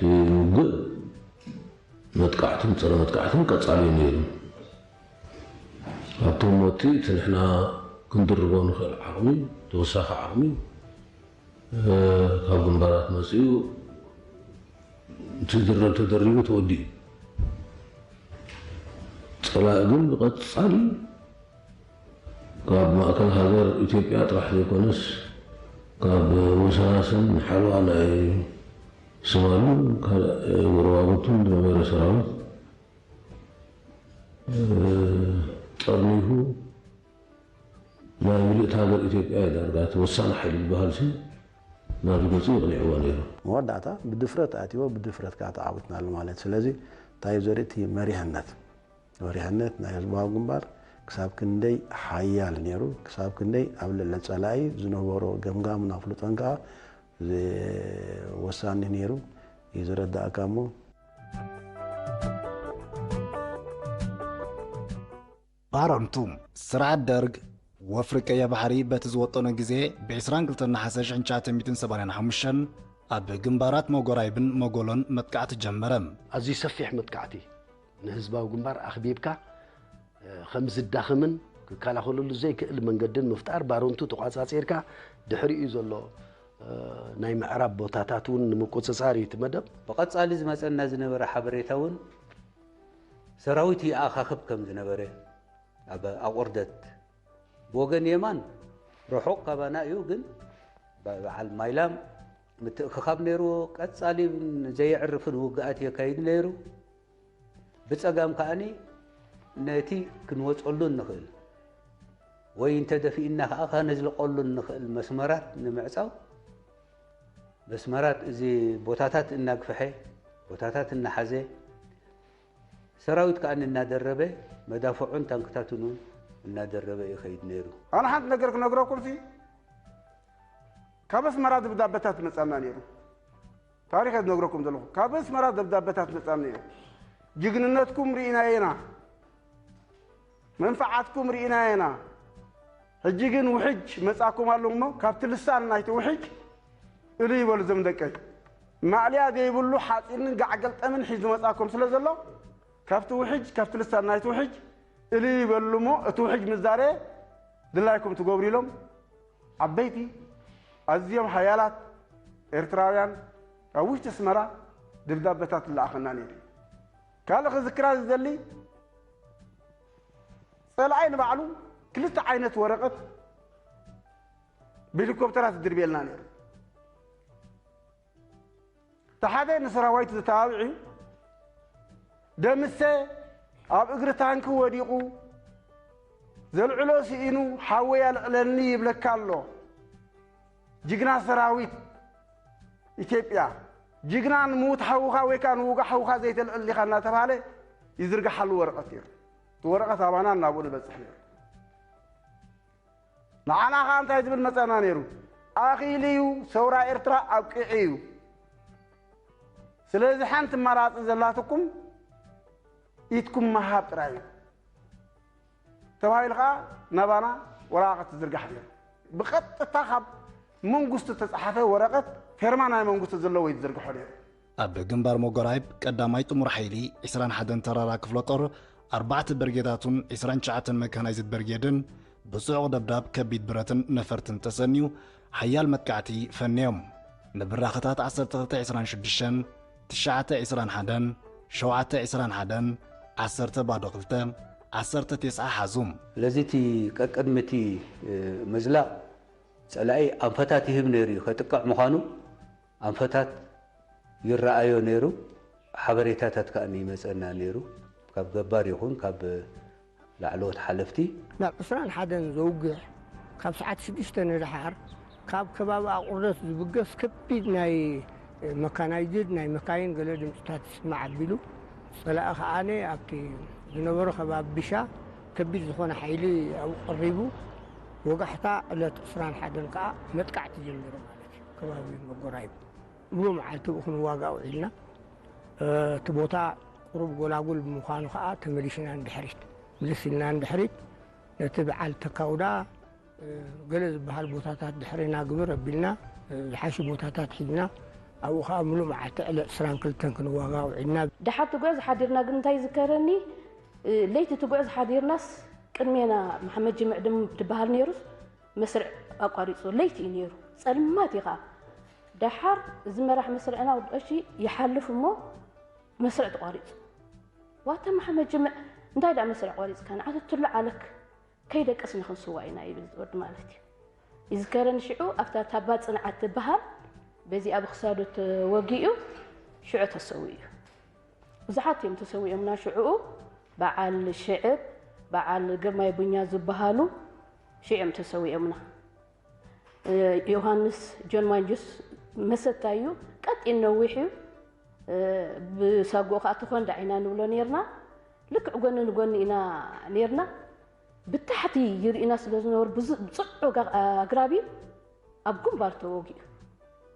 ውግእ መጥቃዕትን ጸረ መጥቃዕትን ቀጻሊ እዩ ነይሩ። ኣብቶም ሞቲ እቲ ንሕና ክንድርቦ ንኽእል ዓቕሚ፣ ተወሳኺ ዓቕሚ፣ እ፣ ካብ ግንባራት መጺኡ፣ እቲ ዝድረብ ተደሪቡ ተወዲኡ። ጸላኢ ግን ብቐጻሊ ካብ ማእከል ሃገር ኢትዮጵያ ጥራሕ ዘይኮነስ፣ ካብ ወሰናስን ሓለዋ ናይ ስማልን ካልእ ጎረባብቱን ዝነበረ ሰራዊት፣ እ፣ ጠርኒፉ ናይ ምልእቲ ሃገር ኢትዮጵያ እዩ ዳርጋ እቲ ወሳኒ ሓይሊ ዝበሃል ሲ ናብዚ ገጹ የቕኒዕዎ ነይሩ። መወዳእታ ብድፍረት ኣትይዎ፣ ብድፍረት ከኣ ተዓዊትናሉ ማለት። ስለዚ እንታይ እዩ ዘርኢ እቲ መሪሕነት? መሪሕነት ናይ ህዝባዊ ግንባር ክሳብ ክንደይ ሓያል ነይሩ፣ ክሳብ ክንደይ ኣብ ልዕሊ ጸላኢ ዝነበሮ ገምጋምን ኣፍልጦን ከኣ ዝ-፣ ወሳኒ ነይሩ እዩ ዝረዳእካ እሞ። ባረንቱ፣ ስርዓት ደርግ ወፍሪ ቀየ ባሕሪ በቲ ዝወጠኖ ግዜ ብ ዕስራን ክልተን ነሓሰ ሽሕን ትሽዓተ ሚእትን ሰማንያን ሓሙሽተን ኣብ ግንባራት መጎራይብን መጎሎን መጥቃዕቲ ጀመረ። ኣዝዩ ሰፊሕ መጥቃዕቲ ንህዝባዊ ግንባር ኣኽቢብካ፣ እ፣ ከም ዝዳኸምን ክከላኸለሉ ዘይክእል መንገድን ምፍጣር፣ ባረንቱ ተቋጻጺርካ፣ ድሕሪኡ ዘሎ፣ እ፣ ናይ ምዕራብ ቦታታት እውን ንምቁጽጻር እዩ እቲ መደብ። ብቐጻሊ ዝመጸና ዝነበረ ሓበሬታ እውን ሰራዊት ይኣኻኽብ ከም ዝነበረ፣ ኣብ ኣቑርደት ብወገን የማን ርሑቕ ካባና እዩ፣ ግን በ-፣ በዓል ማይላም ምትእኽኻብ ነይርዎ። ቀጻሊ ዘየዕርፍን ውግኣት የካይድ ነይሩ። ብጸጋም ከኣኒ ነቲ ክንወጸሉ እንኽእል ወይ እንተደፊእና ከኣ ከነዝልቐሉ እንኽእል መስመራት ንምዕጻው፣ መስመራት እዚ ቦታታት እናግፍሐ፣ ቦታታት እናሓዘ፣ ሰራዊት ከኣ እናደረበ፣ መዳፍዑን ታንክታቱን እውን እናደረበ ይኸይድ ነይሩ። ኣነ ሓንቲ ነገር ክነግረኩም ሲ፣ ካብ ኣስመራ ደብዳበታት መጻና ነይሩ። ታሪኽ ዝነግረኩም ዘለኹ፣ ካብ ኣስመራ ደብዳበታት መጻና ነይሩ። ጅግንነትኩም ርኢናዮ ኢና፣ መንፍዓትኩም ርኢናዮ ኢና። ሕጂ ግን ውሕጅ መጻኩም ኣሎ እሞ፣ ካብቲ ልሳን ናይቲ ውሕጅ እልይ በሉ እዞም ደቀይ። ማእለያ ዘይብሉ ሓጺንን ጋዕ ገልጠምን ሒዙ መጻኩም ስለ ዘሎ፣ ካብቲ ውሕጅ፣ ካብቲ ልሳን ናይቲ ውሕጅ እልይ በሉ እሞ፣ እቲ ውሕጅ ምስ ዛረየ ድላይኩም ትገብሩ ኢሎም ዓበይቲ ኣዝዮም ሓያላት ኤርትራውያን ካብ ውሽጢ ኣስመራ ደብዳበታት ይለኣኸና ነይሩ እዩ። ካልእ ክዝክራ ዝደሊ፣ ጸላኣይ ንባዕሉ ክልተ ዓይነት ወረቐት ብሄሊኮፕተራት ይድርብየልና ነይሩ። እቲ ሓደ ንሰራዊት ዘተባብዕ እዩ። ደምሰ ኣብ እግሪ ታንኪ ወዲቑ ዘልዕሎ ስኢኑ ሓወይ ኣልዕለኒ ይብለካ ኣሎ። ጅግና ሰራዊት ኢትዮጵያ፣ ጅግና ንምዉት ሓውኻ ወይ ከዓ ንውጉእ ሓውኻ ዘይተልዕል ዲኻ እናተባህለ ይዝርግሓሉ ወረቐት ነይሩ። እቲ ወረቐት ኣባና እናብኡ ንበፅሕ ነይሩ። ንዓና ኸዓ እንታይ ዝብል መጸና ነይሩ? ኣኺሉ እዩ፣ ሰውራ ኤርትራ ኣብቂዑ እዩ። ስለዚ ሓንቲ ኣማራጺ ዘላትኩም ኢድኩም ምሃብ ጥራይ እዩ ተባሂሉ ኸዓ ናባና ወረቓቕቲ ዝርጋሕ ነይሩ። ብቐጥታ ካብ መንግስቱ ዝተጻሓፈ ወረቐት ፌርማ ናይ መንግስቱ ዘለዎ እዩ ዝዝርግሖ ነይሩ። ኣብ ግንባር መጎራይብ ቀዳማይ ጥሙር ሓይሊ ዕስራን ሓደን ተራራ ክፍለ ጦር ኣርባዕተ በርጌዳቱን ዕስራን ትሽዓተን መካናይዝድ በርጌድን ብጽዑቕ ደብዳብ ከቢድ ብረትን ነፈርትን ተሰንዩ ሓያል መጥቃዕቲ ፈንዮም። ንብራኸታት ዓሰርተ ክልተ ዕስራን ሽዱሽተን፣ ትሽዓተ ዕስራን ሓደን፣ ሸውዓተ ዕስራን ሓደን፣ ዓሰርተ ባዶ ክልተ፣ ዓሰርተ ቴስዓ ሓዙ። ስለዚ እቲ ቀቅድሚ እቲ ምዝላቕ ጸላኢ ኣንፈታት ይህብ ነይሩ እዩ፣ ከጥቅዕ ምዃኑ ኣንፈታት ይረኣዮ ነይሩ፣ ሓበሬታታት ከኣ ይመጸና ነይሩ፣ ካብ ገባር ይኹን ካብ ላዕለዎት ሓለፍቲ። ናብ ዕስራን ሓደን ዘውግሕ፣ ካብ ሰዓት ሽዱሽተ ንደሓር ካብ ከባቢ ኣቑርደት ዝብገስ ከቢድ ናይ መካናይዝድ ናይ መካይን ገለ ድምፅታት ይስማዕ ኣቢሉ፣ ጸላኢ ከኣ ኣብቲ ዝነበሮ ከባቢ ቢሻ ከቢድ ዝኾነ ሓይሊ ኣብኡ ቀሪቡ፣ ወጋሕታ ዕለት ዕስራን ሓደን ከኣ መጥቃዕቲ ጀሚሩ ማለት እዩ። ከባቢ መጎራይብ ሙሉ መዓልቲ ብኡ ክንዋጋእ ውዒልና። እቲ ቦታ ቁሩብ ጎላጉል ብምዃኑ ከዓ ተመሊስና ንድሕሪት። ምልስ ኢልና ንድሕሪት ነቲ በዓል ተካውዳ ገለ ዝበሃል ቦታታት ድሕሬና ግብር ኣቢልና ዝሓሹ ቦታታት ሒዝና ኣብኡ ከዓ ሙሉእ መዓልቲ ዕለት ዕስራን ክልተን ክንዋጋ ውዒልና። ደሓር ትጉዕዝ ሓዲርና ግን እንታይ ይዝከረኒ፣ ለይቲ ትጉዕዝ ሓዲርናስ ቅድሜና መሓመድ ጅምዕ ድም ትበሃል ነይሩስ መስርዕ ኣቋሪፁ። ለይቲ እዩ ነይሩ፣ ፀልማት እዩ ከዓ። ደሓር እዚ መራሕ መስርዕና ወዲ ቀሺ ይሓልፍ እሞ መስርዕ ተቋሪፁ። ዋታ መሓመድ ጅምዕ እንታይ ደኣ መስርዕ ቆሪፅካ ንዓተትሎ ዓለክ ከይደቀስና ክንስዋ ኢና ይብል ዝወዲ ማለት እዩ። ይዝከረኒ ሽዑ ኣብታ ታባ ፅንዓት ትበሃል በዚኣ ብክሳዱ ተወጊኡ ሽዑ ተሰዊኡ እዩ። ብዙሓት እዮም ተሰዊኦምና ሽዕኡ በዓል ሽዕብ በዓል ግርማይ ቡኛ ዝበሃሉ ሽዑ እዮም ተሰዊኦምና። ዮሃንስ ጆን ማንጁስ መሰታ እዩ ቀጢን ነዊሕ እዩ። ብሳጉኡ ከዓ ተኾንዳ ኢና ንብሎ ነርና። ልክዕ ጎኒ ንጎኒ ኢና ነርና። ብታሕቲ ይርእና ስለ ዝነበሩ ብፅዑ ኣግራብ እዩ ኣብ ግንባር ተወጊኡ።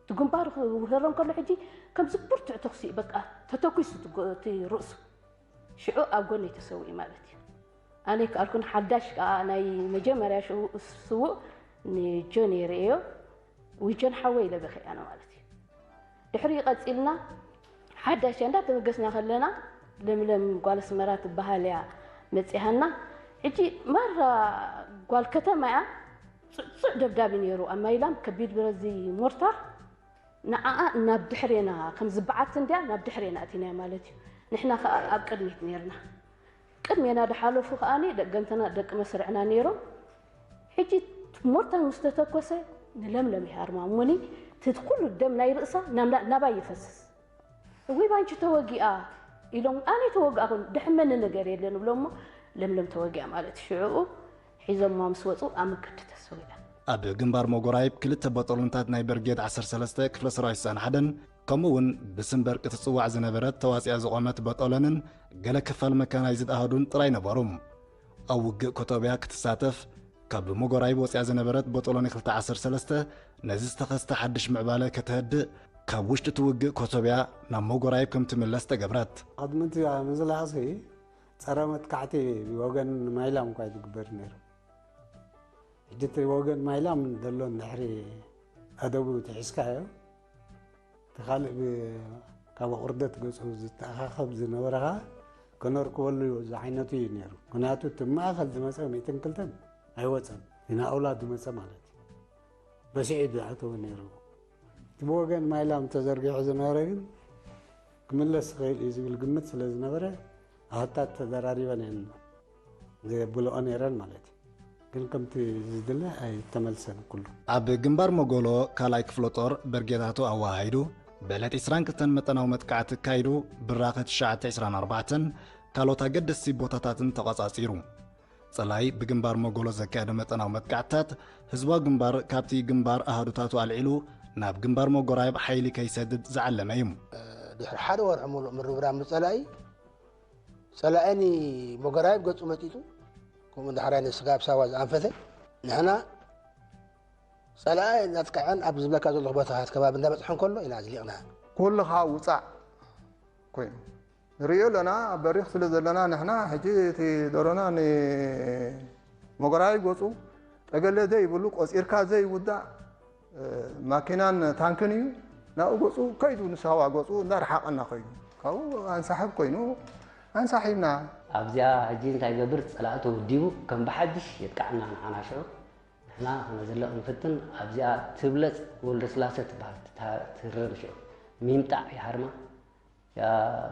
እቲ ግንባር ክውህረም ከሎ ሕጂ ከምዚ ብርቱዕ ተኽሲ በቃ ተተኩሱ እቲ ርእሱ ሽዑ ኣብ ጎነይ ተሰዊኡ ማለት እዩ። ኣነ ከኣልኩን ሓዳሽ ከዓ ናይ መጀመርያ ስውእ ንጆን የርእዮ። ውይ ጆን ሓወይ ኢለ በኺ ኣነ ማለት እዩ። ድሕሪኡ ቀፂልና ሓዳሽ እያ እንዳተበገስና ከለና ለምለም ጓል ኣስመራ ትበሃል እያ መፂሃና። ሕጂ ማራ ጓል ከተማ እያ። ፅዕፁዕ ደብዳብ እዩ ነይሩ ኣብ ማይላም ከቢድ ብረዚ ሞርታር ንዓኣ ናብ ድሕሬና ከም ዝበዓት እንድያ ናብ ድሕሬና ኣቲናያ ማለት እዩ። ንሕና ከዓ ኣብ ቅድሚት ነርና። ቅድሜና ድሓለፉ ከዓኒ ደቂ ገንተና ደቂ መስርዕና ነይሮም። ሕጂ ሞርታር ምስ ተተኮሰ ንለምለም ይሃርማ እሞኒ እቲ ኩሉ ደም ናይ ርእሳ ናባይ ይፈስስ። እውይ ባንቺ ተወጊኣ ኢሎም ኣነ ተወጋእኹን ድሕመኒ ነገር የለን እብሎ እሞ ለምለም ተወጊኣ ማለት ሽዕኡ ሒዞማ ምስ ወፁ ኣብ መገዲ ተሰዊኣ። ኣብ ግንባር መጎራይብ ክልተ በጦሎንታት ናይ በርጌድ ዓሰርተ ሰለስተ ክፍለ ሰራዊት ስሳን ሓደን ከምኡ እውን ብስም በርቂ ትፅዋዕ ዝነበረት ተዋፂኣ ዝቖመት በጦሎንን ገለ ክፋል መካናይዝድ ኣሃዱን ጥራይ ነበሩ ኣብ ውግእ ኮቶብያ ክትሳተፍ ካብ መጎራይብ ወፂኣ ዝነበረት ቦጦሎኒ ክልተ ዓሰርተ ሰለስተ ነዚ ዝተኸስተ ሓድሽ ምዕባለ ከተህድእ ካብ ውሽጢ እቲ ውግእ ኮቶብያ ናብ መጎራይብ ከም ትምለስ ተገብረት። ቅድሚ እቲ ምዝላቕሲ ፀረ መጥቃዕቲ ብወገን ማይላም እኳ እዩ ዝግበር ነይሩ። ሕጂ እቲ ወገን ማይላም ዘሎ እንድሕሪ ኣደቡ ትሒዝካዮ እቲ ካልእ ካብ ኣቑርደት ገፁ ዝተኣኻኸብ ዝነበረ ኸዓ ከነርክበሉ ዝዓይነቱ እዩ ነይሩ። ምክንያቱ እቲ ማእኸል ዝመፀ ሚእትን ክልተን ኣይወፀን ናውላ ዝመፀ ማለት እዩ። በስዒ ዝኣተወ ነይሩ። እቲ ብወገን ማይላም ተዘርጊሑ ዝነበረ ግን ክምለስ ይኽእል እዩ ዝብል ግምት ስለ ዝነበረ ኣሃታት ተደራሪበን እየን ዘብልኦ ነይረን ማለት እዩ። ግን ከምቲ ዝድለ ኣይተመልሰን ኩሉ። ኣብ ግንባር መጎሎ ካልኣይ ክፍለ ጦር በርጌታቱ ኣወሃሂዱ በዕለት ዕስራን ክልተን መጠናዊ መጥቃዕቲ ኣካይዱ ብራኸ ትሽዓተ ዕስራን ኣርባዕተን ካልኦት ኣገደስቲ ቦታታትን ተቖጻጺሩ። ጸላኢ ብግንባር መጎሎ ዘካየዶ መጠናዊ መጥቃዕትታት ህዝባዊ ግንባር ካብቲ ግንባር ኣሃዱታቱ ኣልዒሉ ናብ ግንባር መጎራየብ ሓይሊ ከይሰድድ ዝዓለመ እዩ። ድሕሪ ሓደ ወርሒ ሙሉእ ምርብራብ ምጸላኢ ጸላኢ ንመጎራየብ ገጹ መጢጡ ከምኡ ንዳሕራይ ንስጋብ ሳዋ ዝኣንፈተ ንሕና ጸላኢ እናጥቅዐን ኣብ ዝብለካ ዘለኹ ቦታታት ከባቢ እንዳበጽሐ እንከሎ ኢና ኣዝሊቕና። ኩሉ ከዓ ውጻእ ኮይኑ ንርእዮ ኣለና ኣብ በሪኽ ስለ ዘለና ንሕና ሕጂ እቲ ደሮና ንመጎራየብ ገጹ ጠገለ ዘይብሉ ቆጺርካ ዘይውዳእ ማኪናን ታንክን እዩ ናብኡ ገፁ ከይዱ ንሳዋ ገፁ እንዳረሓቐና ከይዱ ካብኡ ኣንሳሕብ ኮይኑ ኣንሳሒብና ኣብዚኣ ሕጂ እንታይ ገብር ፀላእ ተወዲቡ ከም ብሓድሽ የጥቃዕና ንዓና ሽዑ ንሕና ከነዝለቕ ንፍትን ኣብዚኣ ትብለፅ ወልደስላሰ ትበሃል ትህረም ሽዑ ሚምጣዕ ይሃርማ እዚኣ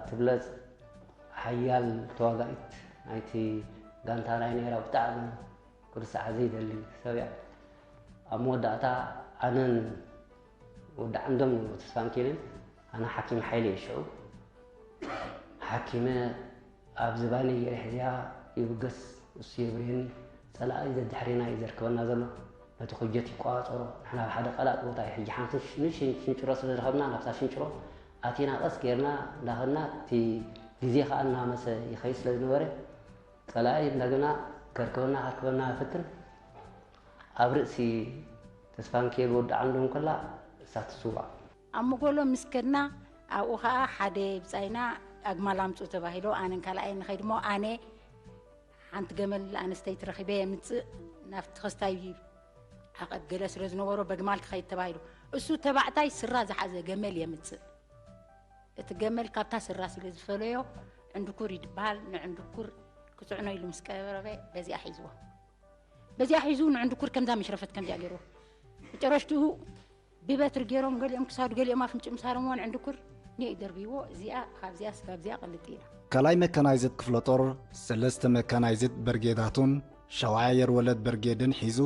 ትብለፅ ሓያል ተዋጋኢት ናይቲ ጋንታ ናይ ነይራ ብጣዕሚ ክርሳዓ ዘይደሊ ሰብ እያ ኣብ መወዳእታ ኣነን ወዲ ዓንዶም ተስፋሚካኤልን ኣነ ሓኪም ሓይለ እየ ሽዑ ሓኪመ ኣብ ዝባነይ ገይረ ሕዝያ ይብገስ እሱ የብርየኒ ጸላኢ ደድሕሬና እዩ ዘርከበና ዘሎ ነቲ ኮጀት ይቆጻጸሮ ንሕና ኣብ ሓደ ቀላጥ ቦታ እዩ ሕጂ ሓንቲ ንእሽተይ ሽንጭሮ ስለ ዝረኸብና ናብታ ሽንጭሮ ኣቲና ቀስ ጌርና እንዳኸድና እቲ ግዜ ከኣ እናመሰ ይኸይድ ስለ ዝነበረ ጸላኢ እንደገና ከርከበና ከርከበና ይፍትን ኣብ ርእሲ ተስፋሚካኤል ወዲ ዓንዶም ከላ እሳ ትስዋእ ኣብ መጎሎ ምስ ከድና ኣብኡ ኸኣ ሓደ ብጻይና ኣግማል ኣምጽኡ ተባሂሉ ኣነን ካልኣየን ንኸይድ እሞ ኣነ ሓንቲ ገመል ኣነስተይቲ ረኺበ የምጽእ ናብቲ ክስታይ ዓቐብ ገለ ስለ ዝነበሮ በግማል ክኸይድ ተባሂሉ እሱ ተባዕታይ ስራ ዝሓዘ ገመል የምጽእ። እቲ ገመል ካብታ ስራ ስለ ዝፈለዮ ዕንድኩር ይድበሃል። ንዕንድኩር ክጽዕኖ ኢሉ ምስ ቀረበ በዚኣ ሒዝዎ። በዚኣ ሒዙ ንዕንድኩር ከምዛ መሽረፈት ከምዚኣ ገይርዎ። መጨረሽትኡ ብበትሪ ገይሮም ገሊኦም ክሳዱ ገሊኦም ኣፍንጭ ምሳሮምዎ ንዕንድኩር ኒእ ደርብይዎ። እዚኣ ካብዚኣ ስጋብ እዚኣ ቅልጥ ኢላ። ካልኣይ መካናይዝድ ክፍለ ጦር ሰለስተ መካናይዝድ በርጌዳቱን ሻውዓይ ኣየር ወለድ በርጌድን ሒዙ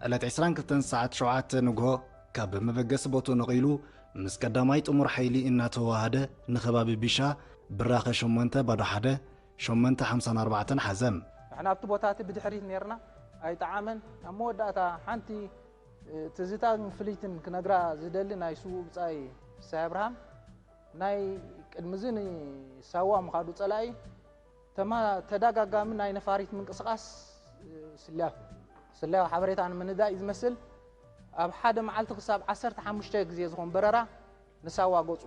ዕለት ዕስራን ክልተን ሰዓት ሸውዓተ ንግሆ ካብ መበገሲ ቦትኡ ነቒሉ ምስ ቀዳማይ ጥሙር ሓይሊ እናተዋሃደ ንኸባቢ ቢሻ ብራኸ ሸሞንተ ባዶ ሓደ ሸሞንተ ሓምሳን ኣርባዕተን ሓዘ። ንሕና ኣብቲ ቦታ እቲ ብድሕሪት ነርና ኣይጠዓመን። ኣብ መወዳእታ ሓንቲ ትዝታን ፍልይትን ክነግራ ዝደሊ ናይ ስዉእ ብጻይ ፍስሃ ኣብርሃም ናይ ቅድሚ እዚ ንሳዋ ምኻዱ ጸላኢ ተማ-፣ ተደጋጋሚ ናይ ነፋሪት ምንቅስቓስ ስልያዊ ስልያዊ ሓበሬታ ንምንዳይ እዩ ዝመስል። ኣብ ሓደ መዓልቲ ክሳብ ዓሰርተ ሓሙሽተ ግዜ ዝኾን በረራ ንሳዋ ገጹ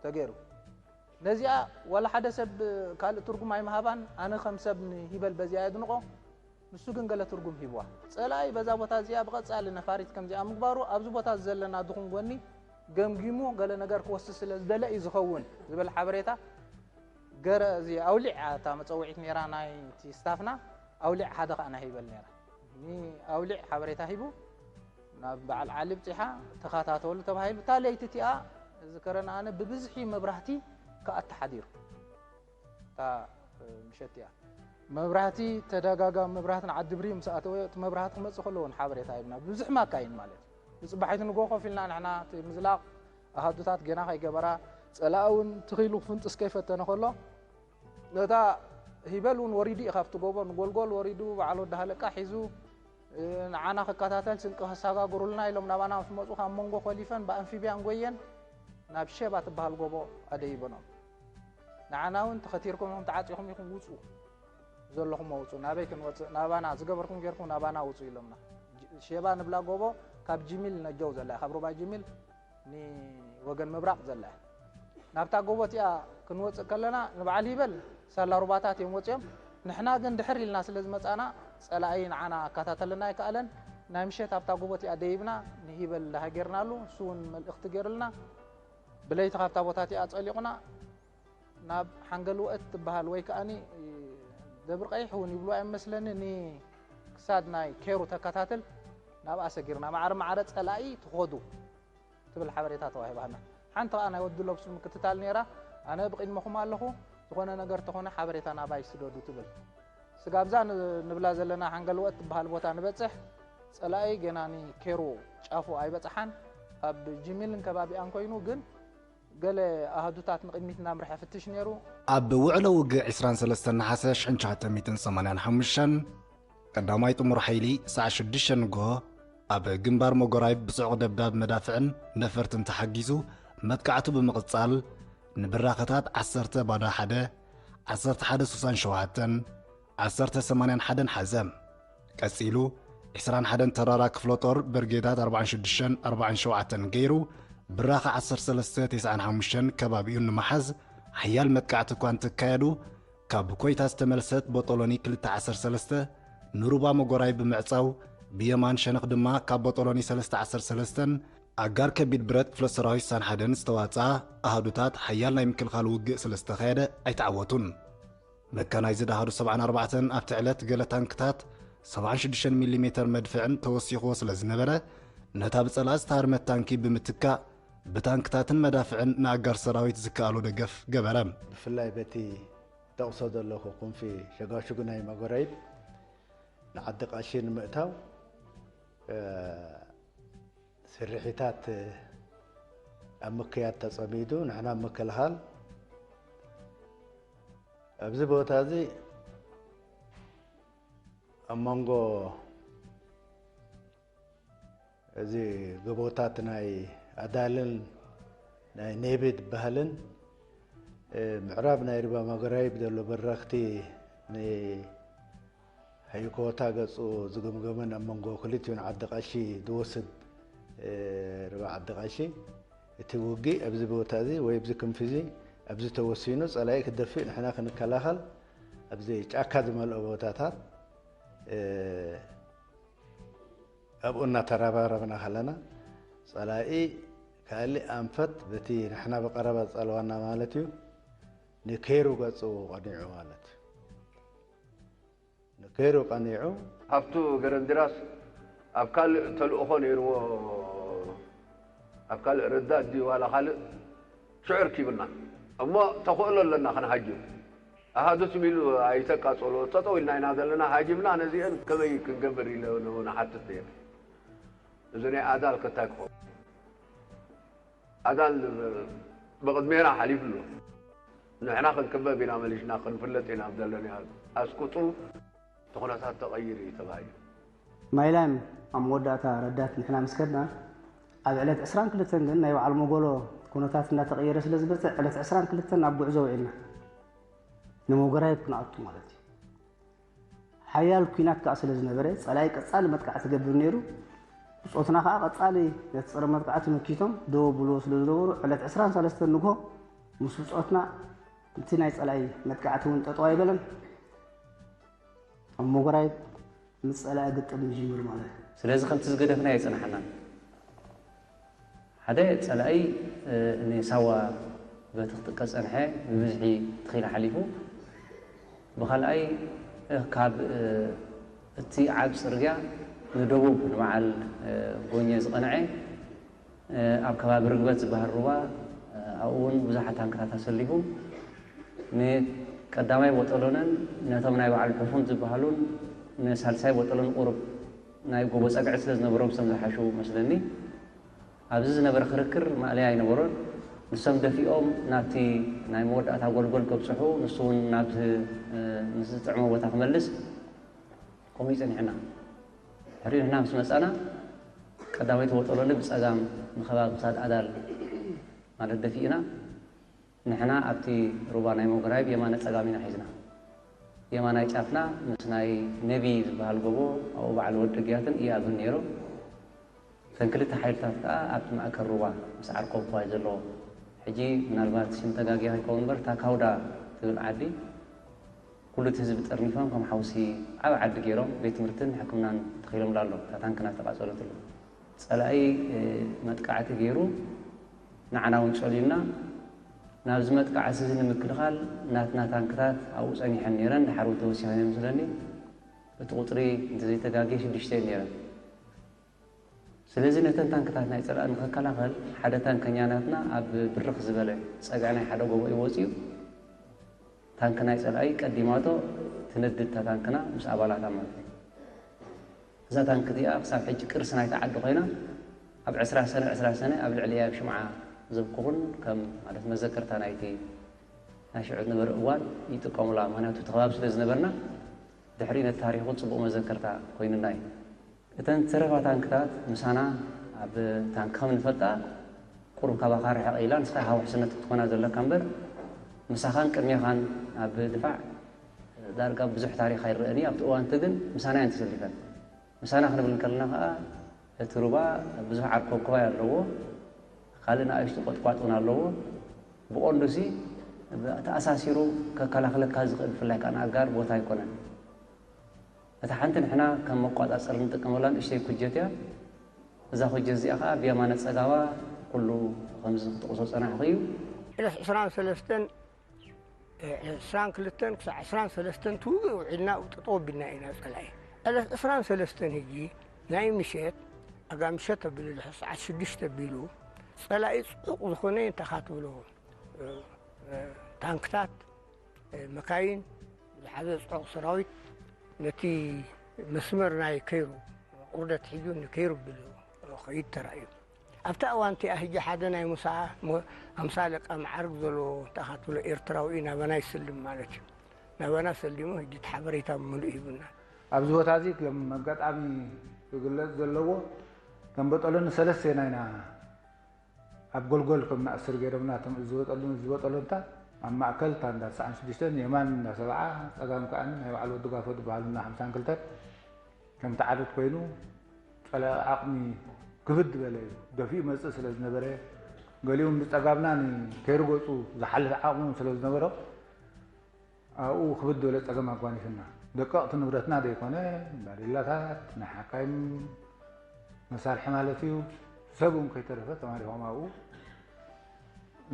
ተገይሩ። ነዚኣ ዋላ ሓደ ሰብ ካልእ ትርጉም ኣይምሃባን። ኣነ ከም ሰብ ንሂበል በዚኣ የድንቖ፣ ንሱ ግን ገለ ትርጉም ሂብዋ። ጸላኢ በዛ ቦታ እዚኣ ብቐጻሊ ነፋሪት ከምዚኣ ምግባሩ ኣብዚ ቦታ ዘለና ድኹም ጎኒ ገምጊሙ ገለ ነገር ክወስድ ስለ ዝደለ እዩ ዝኸውን ዝብል ሓበሬታ ገረ እዚ ኣውሊዕ እታ መጸውዒት ነይራ ናይቲ ስታፍና፣ ኣውሊዕ ሓደ ከኣ ናይ ሂበል ነይራ። ንኣውሊዕ ሓበሬታ ሂቡ ናብ በዓል ዓሊ ብጺሓ ተኸታተሉ ተባሂሉ። እታ ለይቲ እቲኣ ዝከረና ኣነ ብብዝሒ መብራህቲ ክኣቲ ሓዲሩ። እታ ምሸት እቲኣ መብራህቲ ተደጋጋሚ መብራህቲ ንዓዲ ብሪ ምስ ኣተወ እቲ መብራህቲ ክመጽእ ከሎ እውን ሓበሬታ ሂብና። ብብዝሒ ማካይን ማለት እዩ። ብጽባሒት ንግሆ ኮፍ ኢልና ንሕና እቲ ምዝላቕ ኣሃዱታት ጌና ከይገበራ ጸላኢ እውን ትኺሉ ክፍንጥስ ከይፈተነ ከሎ ነታ ሂበል እውን ወሪዱ እዩ ካብቲ ጎቦ ንጎልጎል ወሪዱ በዓል ወዲ ሃለቃ ሒዙ ንዓና ክከታተል ስንቂ ከሰጋግሩልና ኢሎም ናባና ምስ መጹ ካብ መንጎ ኮሊፈን ብኣንፊብያን ጎየን ናብ ሼባ ትበሃል ጎቦ ኣደይበኖም። ንዓና እውን ተኸቲርኩም ኢኹም ተዓጺኹም ኢኹም ውጹ ዘለኹም ውጹ ናበይ ክንወጽእ ናባና ዝገበርኩም ጌርኩም ናባና ውጹ ኢሎምና። ሼባ ንብላ ጎቦ ካብ ጅሚል ነጀው ዘላ ካብ ሩባ ጅሚል ንወገን ምብራቕ ዘላ እያ። ናብታ ጎቦ እቲኣ ክንወጽእ ከለና ንበዓል ሂበል ሳላ ሩባታት እዮም ወጺኦም። ንሕና ግን ድሕር ኢልና ስለ ዝመጻና ጸላኢ ንዓና ኣከታተለና ኣይከኣለን። ናይ ምሸት ኣብታ ጎቦ እቲኣ ደይብና ንሂበል ሃገርናሉ እሱ እውን መልእኽቲ ገይሩልና ብለይቲ ካብታ ቦታ እቲኣ ጸሊቑና ናብ ሓንገል ወእት ትበሃል ወይ ከኣኒ ደብሪ ቀይሕ እውን ይብልዋ እዮም መስለኒ ንክሳድ ናይ ኬሩ ተከታትል ናብኣ ሰጊርና ማዕረ ማዕረ ጸላኢ ትኸዱ ትብል ሓበሬታ ተዋሂባና። ሓንቲ ከኣ ናይ ወዲ ለብሱ ምክትታል ነይራ። ኣነ ብቕድመኹም ኣለኹ፣ ዝኾነ ነገር ተኾነ ሓበሬታ ናባይ ስደዱ ትብል። ስጋብዛ ንብላ ዘለና ሓንገል ወእት ትበሃል ቦታ ንበጽሕ ጸላኢ ገና ንኬሩ ጫፉ ኣይበጽሓን። ኣብ ጅሚልን ከባቢኣን ኮይኑ ግን ገለ ኣሃዱታት ንቕድሚት እናምርሐ ፍትሽ ነይሩ። ኣብ ውዕሎ ውግእ ዕስራን ሰለስተን ነሓሰ ሽሕን ትሽዓተ ሚእትን ሰማንያን ሓሙሽተን ቀዳማይ ጥሙር ሓይሊ ሰዓት ሽዱሽተ ንግሆ ኣብ ግንባር መጎራይብ ብጽዑቕ ደብዳብ መዳፍዕን ነፈርትን ተሓጊዙ መጥቃዕቱ ብምቕጻል ንብራኸታት ዓሰርተ ባዳ ሓደ፣ ዓሰርተ ሓደ ስሳን ሸውዓተን፣ ዓሰርተ ሰማንያን ሓደን ሓዘ። ቀጺሉ ዕስራን ሓደን ተራራ ክፍለ ጦር በርጌዳት ኣርባዓን ሽዱሽተን ኣርባዓን ሸውዓተን ገይሩ ብራኸ ዓሰርተ ሰለስተ ተስዓን ሓሙሽተን ከባቢኡን ንምሓዝ ሓያል መጥቃዕቲ እኳ እንተካየዱ ካብ ኮይታ ዝተመልሰት ቦጦሎኒ ክልተ ዓሰርተ ሰለስተ ንሩባ መጎራይ ብምዕጻው ብየማን ሸነኽ ድማ ካብ ቦጦሎኒ ሰለስተ ዓሰርተ ሰለስተን ኣጋር ከቢድ ብረት ክፍለ ሰራዊት ሳን ሓደን ዝተዋጽኣ ኣሃዱታት ሓያል ናይ ምክልኻል ውግእ ስለ ዝተኻየደ ኣይተዓወቱን። መካናይዝድ ኣሃዱ ሰብዓን ኣርባዕተን ኣብቲ ዕለት ገለ ታንክታት ሰብዓን ሽዱሽተን ሚሊ ሜተር መድፍዕን ተወሲኽዎ ስለ ዝነበረ ነታ ብጸላኢ ዝተሃርመት ታንኪ ብምትካእ ብታንክታትን መዳፍዕን ንኣጋር ሰራዊት ዝከኣሎ ደገፍ ገበረ። ብፍላይ በቲ ጠቕሶ ዘለኹ ክንፊ ሸጋሽጉ ናይ መጎራይብ ንዓዲ ቃሺ ንምእታው ስርሒታት ኣብ ምክያድ ተጸሚዱ ንሕና ኣብ ምክልኻል ኣብዚ ቦታ እዚ ኣብ መንጎ እዚ ጎቦታት ናይ ኣዳልን ናይ ኔቤ ዝበሃልን ምዕራብ ናይ ሪባ ማጎራይብ ዘሎ በረኽቲ ንሕይኮታ ገጹ ዝግምገመን ኣብ መንጎ ክልቲኡን ዓዲ ቐሺ ዝወስድ ሪባ ዓዲ ቐሺ እቲ ውግእ ኣብዚ ቦታ እዚ ወይ ኣብዚ ክንፊ እዚ ኣብዚ ተወሲኑ ጸላኢ ክደፍእ ንሕና ክንከላኸል ኣብዚ ጫካ ዝመልኦ ቦታታት ኣብኡ እናተረባረብና ከለና ጸላኢ ካልእ ኣንፈት በቲ ንሕና ብቐረባ ዝጸልዋና ማለት እዩ፣ ንኬሩ ገጹ ቀኒዑ ማለት እዩ። ንኬሩ ቀኒዑ ሃብቱ ገረንዲራስ ኣብ ካልእ ተልእኾ ነይርዎ፣ ኣብ ካልእ ረዳት ድዩ ዋላ ካልእ ሽዑ ርኪብና። እሞ ተኽእሎ ኣለና ክንሃጅም። ኣሃዱስ ሚሉ ኣይተቃጸሎ፣ ጠጠው ኢልና ኢና ዘለና፣ ሃጅምና ነዚአን ከመይ ክንገብር ኢለ ንሓትት ነይረ። እዚ ናይ ኣዳል ከታይ ክኸውን። ኣዳል ብቕድሜና ሓሊፉ ኣሎ። ንሕና ክንክበብ ኢና መሊሽና ክንፍለጥ ኢና ኣብ ዘለና ኣስቁጡ እቲ ኩነታት ተቐይሩ እዩ ተባሂሉ። ማይላይም ኣብ መወዳእታ ረዳት ንሕና ምስ ከድና ኣብ ዕለት ዕስራን ክልተን ግን ናይ በዓል መጎሎ ኩነታት እንዳተቐየረ ስለ ዝበፅሕ ዕለት ዕስራን ክልተን ኣብ ጉዕዞ ውዒልና ንመጎራየት ክንኣቱ ማለት እዩ። ሓያል ኲናት ከዓ ስለ ዝነበረ ፀላኢ ቀፃሊ መጥቃዕቲ ገብር ነይሩ። ብፆትና ከዓ ቀፃሊ ነቲ ፀረ መጥቃዕቲ መኪቶም ደው ኣብልዎ ስለ ዝነበሩ ዕለት ዕስራን ሰለስተን ንግሆ ምስ ብፆትና እቲ ናይ ፀላኢ መጥቃዕቲ እውን ጠጠው ኣይበለን። ኣብ መጎራየት ምስ ጸላኢ ግጥም ምጅምር ማለት እዩ። ስለዚ ከምቲ ዝገደፍናዮ ኣይጸናሓናን። ሓደ ጸላኢ ንሳዋ በቲ ክጥቀ ዝጸንሐ ብብዝሒ ትኺላ ሓሊፉ፣ ብኻልኣይ ካብ እቲ ዓቢ ጽርግያ ንደቡብ ንበዓል ጎኘ ዝቐንዐ ኣብ ከባቢ ርግበት ዝበሃል ሩባ ኣብኡ እውን ብዙሓት ታንክታት ኣሰሊፉ ንቀዳማይ ቦጠሎንን ነቶም ናይ በዓል ሑፉን ዝበሃሉን ንሳልሳይ ቦጠሎን ቁሩብ ናይ ጎቦ ጸግዒ ስለ ዝነበሮም እሶም ዝሓሹ መስለኒ ኣብዚ ዝነበረ ክርክር ማእለያ ኣይነበሮን ንሶም ደፊኦም ናብቲ ናይ መወዳእታ ጎልጎል ከብጽሑ ንሱ እውን ናብ ምስ ዝጥዕሞ ቦታ ክመልስ ከምኡ እዩ ጸኒሕና ድሕሪኡ ንሕና ምስ መጻና ቀዳመይቲ ቦጠሎኒ ብጸጋም ንከባቢ ክሳድ ኣዳል ማለት ደፊእና ንሕና ኣብቲ ሩባ ናይ ሞገራይ ብየማነ ጸጋም ኢና ሒዝና። የማናይ ጫፍና ምስ ናይ ነቢ ዝበሃል ጎቦ ኣብኡ በዓል ወዲ ግያትን ኢያብን ነይሮም። እተን ክልተ ሓይልታት ከኣ ኣብቲ ማእከል ሩባ ምስ ዓርከብኳ እዩ ዘለዎ። ሕጂ ምናልባት ሽም ተጋግየ ከይከውን እምበር ታካውዳ ትብል ዓዲ ኩሉ እቲ ህዝቢ ጠርኒፎም ከም ሓውሲ ዓቢ ዓዲ ገይሮም ቤት ትምህርትን ሕክምናን ተኺሎምሉ ኣሎ እታ ታንክና ዝተቓጸለትሉ ጸላኢ መጥቃዕቲ ገይሩ ንዓና እውን ጸልዩና ናብዚ መጥቃዕቲ እዚ ንምክልኻል ናትና ታንክታት ኣብኡ ጸኒሐን ነይረን ድሓር እውን ተወሲኸን እየ መስለኒ እቲ ቁጽሪ እንተዘይተጋግየ ሽዱሽተ እየን ነይረን ስለዚ ነተን ታንክታት ናይ ጸላኢ ንኽከላኸል ሓደ ታንከኛ ናትና ኣብ ብርኽ ዝበለ ጸግዒ ናይ ሓደ ጎቦ እዩ ወጺኡ ታንክ ናይ ጸላኢ ቀዲማቶ ትነድድ እታ ታንክና ምስ ኣባላታ ማለት እዩ። እዛ ታንክ እዚኣ ክሳብ ሕጂ ቅርሲ ናይታ ዓዲ ኮይና ኣብ ዕስራ ሰነ ዕስራ ሰነ ኣብ ልዕሊኣ ሽምዓ ዘብኩኹን ከም ማለት መዘከርታ ናይቲ ናይ ሽዑ ዝነበረ እዋን ይጥቀሙላ ምክንያቱ እቲ ከባቢ ስለ ዝነበርና ድሕሪኡ ነቲ ታሪኽ እውን ጽቡቕ መዘከርታ ኮይኑና እዩ። እተን ዝተረፋ ታንክታት ምሳና ኣብ ታንኪ ከም ንፈልጣ ቁሩብ ካባኻ ርሕቕ ኢላ ንስኻ ኢኻ ውሕስነት ክትኮና ዘለካ እምበር ምሳኻን ቅድሜኻን ኣብ ድፋዕ ዳርጋ ብዙሕ ታሪኽ ኣይረኣን እዩ ኣብቲ እዋንቲ ግን ምሳና እየን ተሰሊፈን ምሳና ክንብል እንከለና ከዓ እቲ ሩባ ብዙሕ ዓርከብከባይ ኣለዎ ካልእ ንኣሽቱ ቆጥቋጥ እውን ኣለዎ ብቆንዱሲ ተኣሳሲሩ ከከላኽለካ ዝኽእል ብፍላይ ከዓ ንኣጋር ቦታ ኣይኮነን እታ ሓንቲ ንሕና ከም መቋጻጸሪ ንጥቀመላ ንእሽተይ ኩጀት እያ። እዛ ኩጀት እዚኣ ከኣ ብየማነ ጸጋማ ኩሉ ከምዚ ክትቕሶ ጸናሕኹ እዩ። ዕለት ዕስራን ሰለስተን ዕስራን ክልተን ክሳዕ ዕስራን ሰለስተን ትውግእ ውዒልና ጠጠው ኣቢልና ኢና ጸላኢ። ዕለት ዕስራን ሰለስተን ሕጂ ናይ ምሸት ኣጋ ምሸት ኣቢሉ ድሕሪ ሰዓት ሽዱሽተ ኣቢሉ ጸላኢ ጽዑቕ ዝኾነ እንታይ ኢኻ ትብሎ ታንክታት መካይን ዝሓዘ ፅዑቕ ሰራዊት ነቲ መስመር ናይ ከይሩ ቁርደት ሒዙ ንከይሩ ብሉ ኸይድ ተራእዩ ኣብታ እዋን እቲኣ ሕጂ ሓደ ናይ ሙሳ ኣምሳ ኣለቃ መዓርግ ዘለዎ እንታይ ኢኻ ትብሎ ኤርትራዊ እዩ ናባና ይስልም ማለት እዩ ናባና ሰሊሙ ሕጂ እቲ ሓበሬታ ብምሉእ ሂቡና ኣብዚ ቦታ እዚ ከም ኣጋጣሚ ክግለፅ ዘለዎ ከም በጠሎኒ ሰለስቴና ኢና ኣብ ጎልጎል ከም ንኣስር ገይሮምና እቶም ዝበጠሉን ዝበጠሎንታ ኣብ ማእከል እታ እንዳ ተስዓን ሽዱሽተን የማን እንዳ ሰብዓ ጸጋም ከኣ ናይ ባዕሉ ወዲ ጋፎ ዝበሃሉ እንዳ ሓምሳን ክልተን ከም ተዓርት ኮይኑ ጸላኢ ዓቕሚ ክብድ ዝበለ እዩ ደፊኡ መጽእ ስለ ዝነበረ ገሊኡ ብጸጋምና ንከይርገጹ ዝሓልፍ ዓቕሚ እውን ስለ ዝነበሮ ኣብኡ ክብድ ዝበለ ጸገም ኣጓኒፍና። ደቀቕቲ ንብረትና ዘይኮነ፣ ባዴላታት፣ ናይ ሓካይም መሳርሒ ማለት እዩ፣ ሰብ እውን ከይተረፈ ተማሪኾም ኣብኡ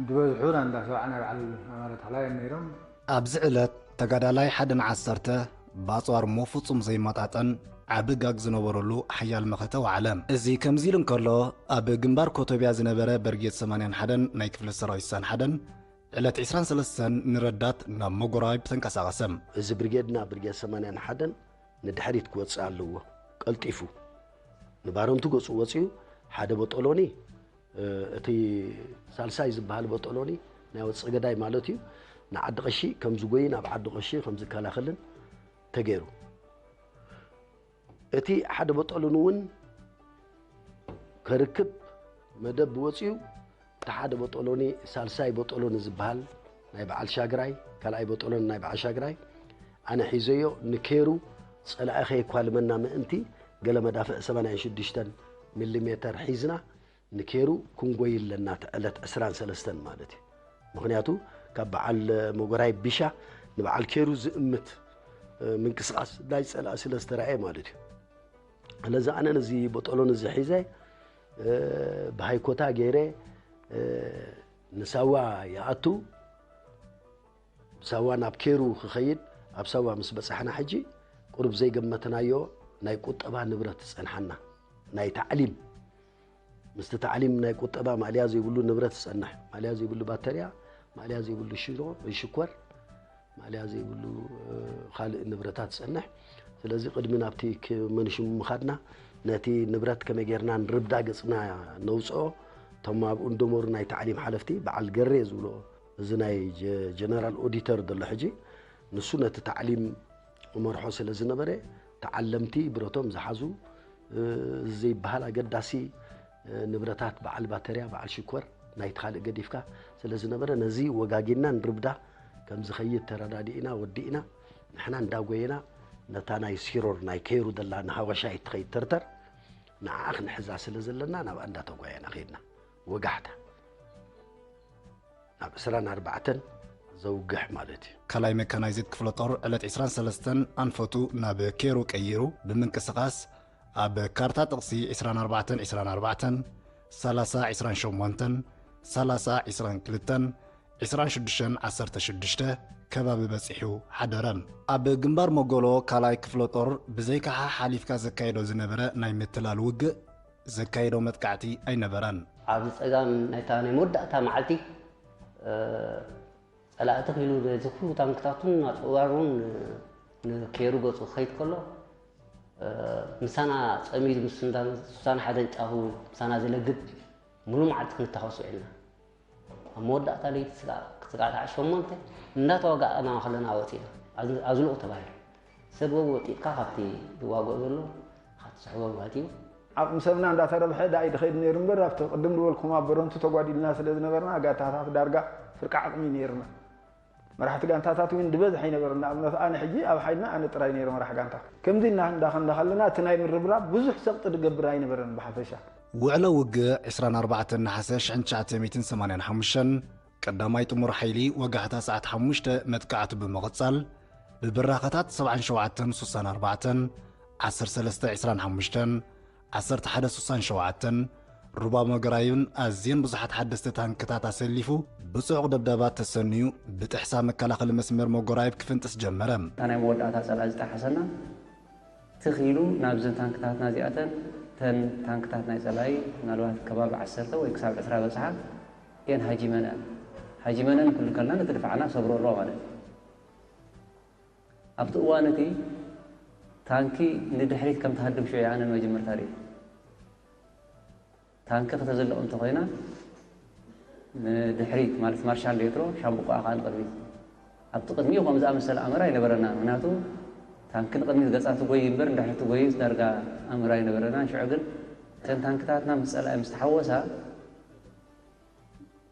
ዝበዝሑ እንዳሰዋዕና በዓል ኣማረ ተኽላይ እዮም ነይሮም። ኣብዚ ዕለት ተጋዳላይ ሓደን ዓሰርተ ብኣፅዋር እሞ ፍፁም ዘይመጣጠን ዓቢ ጋግ ዝነበረሉ ሓያል መኸተ ወዓለ። እዚ ከምዚ ኢሉ እንከሎ፣ ኣብ ግንባር ኮቶብያ ዝነበረ በርጌድ ሰማንያን ሓደን ናይ ክፍለ ሰራዊት ስሳን ሓደን ዕለት ዕስራን ሰለስተን ንረዳት ናብ መጎራይብ ተንቀሳቐሰ። እዚ ብርጌድና ብርጌድ ሰማንያን ሓደን ንድሕሪት ክወፅእ ኣለዎ ቀልጢፉ። ንባረንቱ ገፁ ወፂኡ ሓደ ቦጦሎኒ እቲ ሳልሳይ ዝበሃል ቦጦሎኒ ናይ ወፀገዳይ ማለት እዩ ንዓዲ ቀሺ ከም ዝጎይን ኣብ ዓዲ ቀሺ ከም ዝከላኸልን ተገይሩ። እቲ ሓደ ቦጦሎኒ እውን ከርክብ መደብ ወፂኡ እቲ ሓደ ቦጦሎኒ ሳልሳይ ቦጦሎኒ ዝበሃል ናይ በዓል ሻግራይ ካልኣይ ቦጦሎኒ ናይ በዓል ሻግራይ ኣነ ሒዘዮ ንኬሩ ፀላኢ ከየኳልመና ምእንቲ ገለ መዳፍዕ ሰማንያን ሽዱሽተን ሚሊ ሜተር ሒዝና ንኬሩ ክንጎይ ኣለና እቲ ዕለት ዕስራን ሰለስተን ማለት እዩ። ምኽንያቱ ካብ በዓል መጎራይ ቢሻ ንበዓል ኬሩ ዝእምት ምንቅስቃስ ናይ ፀላኢ ስለ ዝተረኣየ ማለት እዩ። ስለዚ ኣነ ነዚ ቦጦሎኒ እዚ ሒዘ ብሃይኮታ ገይረ ንሳዋ ይኣቱ ሳዋ ናብ ኬሩ ክኸይድ ኣብ ሳዋ ምስ በፃሕና ሕጂ ቁሩብ ዘይገመትናዮ ናይ ቁጠባ ንብረት ዝፀንሓና ናይ ታዕሊም ምስቲ ታዕሊም ናይ ቁጠባ ማእልያ ዘይብሉ ንብረት ዝፀንሕ ማእልያ ዘይብሉ ባተርያ ማእልያ ዘይብሉ ሽሮ ሽኮር ማእልያ ዘይብሉ ካልእ ንብረታት ዝፀንሕ ስለዚ ቅድሚ ናብቲ መንሽሙ ምኻድና ነቲ ንብረት ከመይ ጌርና ንርብዳ ገፅና ነውፅኦ እቶም ኣብኡ እንደመሩ ናይ ታዕሊም ሓለፍቲ በዓል ገሬ ዝብሎ እዚ ናይ ጀነራል ኦዲተር ዘሎ ሕጂ ንሱ ነቲ ታዕሊም መርሖ ስለ ዝነበረ ተዓለምቲ ብረቶም ዝሓዙ ዘይበሃል ኣገዳሲ ንብረታት በዓል ባተርያ በዓል ሽኮር ናይቲ ካልእ ገዲፍካ ስለ ዝነበረ ነዚ ወጋጊና ንርብዳ ከም ዝኸይድ ተረዳዲእና ወዲእና ንሕና እንዳጎየና ነታ ናይ ሲሮር ናይ ከይሩ ደላ ንሃወሻይ ትኸይድ ተርተር ንዓኣ ክንሕዛ ስለ ዘለና ናብኣ እንዳተጓየና ከይድና ወጋሕታ ናብ ዕስራን ኣርባዕተን ዘውግሕ ማለት እዩ። ካልኣይ መካናይዝድ ክፍለ ጦር ዕለት ዕስራን ሰለስተን ኣንፈቱ ናብ ኬሩ ቀይሩ ብምንቅስቓስ ኣብ ካርታ ጥቕሲ ዕስራን ኣርባዕተን ዕስራን ኣርባዕተን፣ ሰላሳ ዕስራን ሸሞንተን፣ ሰላሳ ዕስራን ክልተን፣ ዕስራን ሽዱሽተን ዓሰርተ ሽዱሽተ ከባቢ በፂሑ ሓደረ። ኣብ ግንባር መጎሎ ካልኣይ ክፍለ ጦር ብዘይካ ሓሓሊፍካ ዘካየዶ ዝነበረ ናይ ምትላል ውግእ ዘካየዶ መጥቃዕቲ ኣይነበረን። ኣብዚ ጸጋም ናይታ ናይ መወዳእታ መዓልቲ ጸላእቲ ክኢሉ በዚ ኩሉ ታንክታቱን ኣጽዋሩን ንኬሩ ገጹ ክኸይድ ከሎ ምሳና ጸሚዱ ምስ እንዳ ሱሳን ሓደን ጫፉ ምሳና ዝለግብ ሙሉ መዓልቲ ክንታኸስ ውዒልና። ኣብ መወዳእታ ለይቲ ስጋዕ ሰዓት ሸሞንተ እንዳተዋጋእና ከለና ወፂና ኣዝልቑ ተባሂሉ። ሰብ ወጢጥካ ካብቲ ዝዋግኦ ዘሎ ኢኻ ትስሕቦ ማለት እዩ። ዓቕሚ ሰብና እንዳተረብሐ ዳኣ እዩ ዝኸይድ ነይሩ እምበር ኣብቲ ቅድም ዝበልኩም ኣብ በረንቱ ተጓዲልና ስለ ዝነበርና ጋንታታት ዳርጋ ፍርቂ ዓቕሚ እዩ ነይርና። መራሕቲ ጋንታታት እውን ዝበዝሕ ኣይነበረን። ንኣብነት ኣነ ሕጂ ኣብ ሓይልና ኣነ ጥራይ ነይረ መራሕ ጋንታ። ከምዚ እና እንዳኸንዳ ከለና እቲ ናይ ምርብራብ ብዙሕ ሰቕጢ ዝገብር ኣይነበረን ብሓፈሻ። ውዕሎ ውግእ ዕስራን ኣርባዕተን ነሓሰ ሽሕን ትሽዓተ ሚእትን ሰማንያን ሓሙሽተን ቀዳማይ ጥሙር ሓይሊ ወጋሕታ ሰዓት ሓሙሽተ መጥቃዕቱ ብምቕጻል ብብራኸታት ሰብዓን ሸውዓተን ስሳን ኣርባዕተን ዓሰርተ ሰለስተ ዕስራን ሓሙሽተን ዓሰርተ ሓደ ስሳን ሸውዓተን ሩባ መገራዩን ኣዝየን ብዙሓት ሓደስቲ ታንክታት ኣሰሊፉ ብጽዑቕ ደብዳባት ተሰንዩ ብጥሕሳ መከላኸሊ መስመር መጎራይብ ክፍንጥስ ጀመረ። እታ ናይ መወዳእታ ጸላኢ ዝጠሓሰና ትኽ ኢሉ ናብዘን ታንክታትና እዚኣተን እተን ታንክታት ናይ ጸላኢ ምናልባት ከባቢ ዓሰርተ ወይ ክሳብ ዕስራ በጽሓ እየን ሃጂመንአን። ሃጂመንአን ክብል ከለና ነቲ ድፋዕና ሰብሮ ኣለዋ ማለት እዩ። ኣብቲ እዋን እቲ ታንኪ ንድሕሪት ከም ትሃድም ሽዑ እየ ኣነ ንመጀመርታ ርእየ። ታንኪ ክተዝልቕ እንተኾይና ንድሕሪት ማለት ማርሻል ዶ ይትሮ ሻምብቆኣ ከዓ ንቕድሚት ኣብቲ ቅድሚኡ ከም ዝኣመሰለ ኣምር ኣይነበረናን። ምክንያቱ ታንኪ ንቕድሚት ገፃ ትጎይ እምበር ንድሕሪት ትጎይስ ዳርጋ ኣምር ኣይነበረናን። ሽዑ ግን እተን ታንክታትና ምስ ፀላኢ ምስ ተሓወሳ